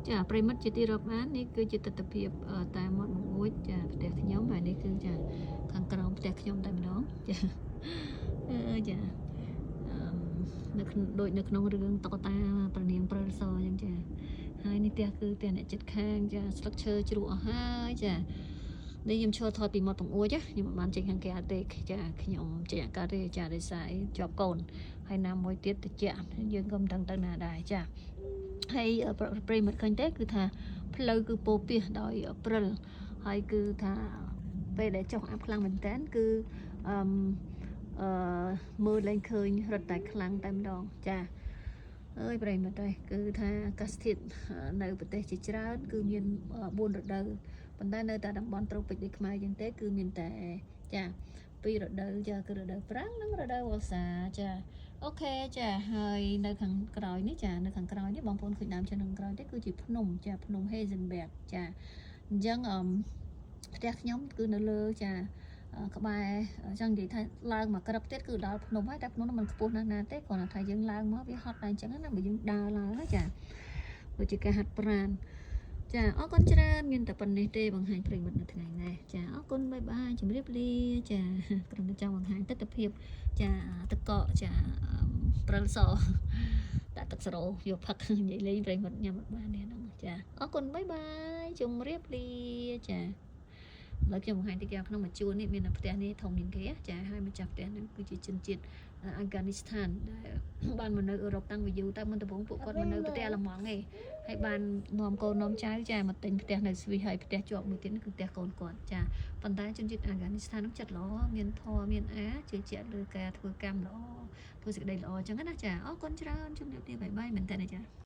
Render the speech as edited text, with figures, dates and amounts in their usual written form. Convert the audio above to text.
ចាប្រិយមិត្តជាទីរាប់អាននេះគឺជាទស្សនភាពតាមមាត់បង្អួចចាផ្ទះខ្ញុំហើយនេះគឺចាខាងក្រោមផ្ទះខ្ញុំតែម្ដងចាអឺចាអឺនៅក្នុងដូចនៅក្នុងរឿងតុក្កតាប្រនាងព្រិលសអញ្ចឹងចាហើយនេះផ្ទះគឺផ្ទះអ្នកចិត្តខាងចាស្លឹកឈើជ្រុះអស់ហើយចានេះខ្ញុំឈរថតពីមាត់បង្អួចណាខ្ញុំមិនបានចេញខាងក្រៅទេចាខ្ញុំចេញអាកាសទេចាដោយសារអីជាប់កូនហើយណាមួយទៀតតិចយើងក៏មិនដឹងទៅណាដែរចា ហើយប្រិយមិត្តឃើញទេគឺថាផ្លូវគឺពោពាសដោយព្រិលហើយគឺថាពេលដែលចុះអាប់ខ្លាំងមែនតើគឺអឺមអឺមើលលែងឃើញរត់តែខ្លាំងតែម្ដងចាអើយប្រិយមិត្តអើយគឺថាអាកាសធាតុនៅប្រទេសជាច្រើនគឺមាន4រដូវប៉ុន្តែនៅតែតំបន់ត្រូពិចដូចខ្មែរយើងទេគឺមានតែចាពីររដូវចាគឺរដូវប្រាំងនិងរដូវវស្សាចា OK ចាហើយនៅខាងក្រោយនេះចានៅខាងក្រោយនេះបងប្អូនឃើញដើមឈើនៅខាងក្រោយទេគឺជាភ្នំចាភ្នំ Hazenberg ចាអញ្ចឹងអឺមផ្ទះខ្ញុំគឺនៅលើចាក្បែរចង់និយាយថាឡើងមកក្រឹបទៀតគឺដល់ភ្នំហើយតែភ្នំនោះមិនខ្ពស់ណាស់ណាទេគ្រាន់តែថាយើងឡើងមកវាហត់ដែរអញ្ចឹងណាបើយើងដើរឡើងហើយចាដូចជាការហាត់ប្រាណចាអរគុណច្រើនមានតែប៉ុណ្ណេះទេបង្ហាញប្រិយមិត្តនៅថ្ងៃនេះចាអរគុណ bye bye ជម្រាបលាចាក្រុមចង់បង្ហាញទស្សនភាពចាទឹកកកចាព្រិលសដាក់ទឹកសារ៉ូយកផឹកនិយាយលេងប្រិយមិត្តញ៉ាំអត់បានទេហ្នឹងចាអរគុណ bye bye ជម្រាបលាចាឥឡូវខ្ញុំបង្ហាញតិចក្នុងមួយជួរនេះមានផ្ទះនេះធំជាងគេចាហើយម្ចាស់ផ្ទះហ្នឹងគឺជាជនជាតិអាហ្គានីស្ថានដែលបានមកនៅអឺរ៉ុបតាំងពីយូរតែមុនដំបូងពួកគាត់មកនៅប្រទេសអាល្លឺម៉ង់ឯងហើយបាននាំកូននាំចៅចាមកទិញផ្ទះនៅស្វីសហើយផ្ទះជាប់មួយទៀតគឺផ្ទះកូនគាត់ចាប៉ុន្តែជនជាតិអាហ្គានីស្ថាននោះចិត្តល្អមានធម៌មានអាជឿជាក់លើការធ្វើកម្មល្អធ្វើសេចក្តីល្អអញ្ចឹងណាចាអរគុណច្រើនជម្រាបលា bye bye មែនតើចា។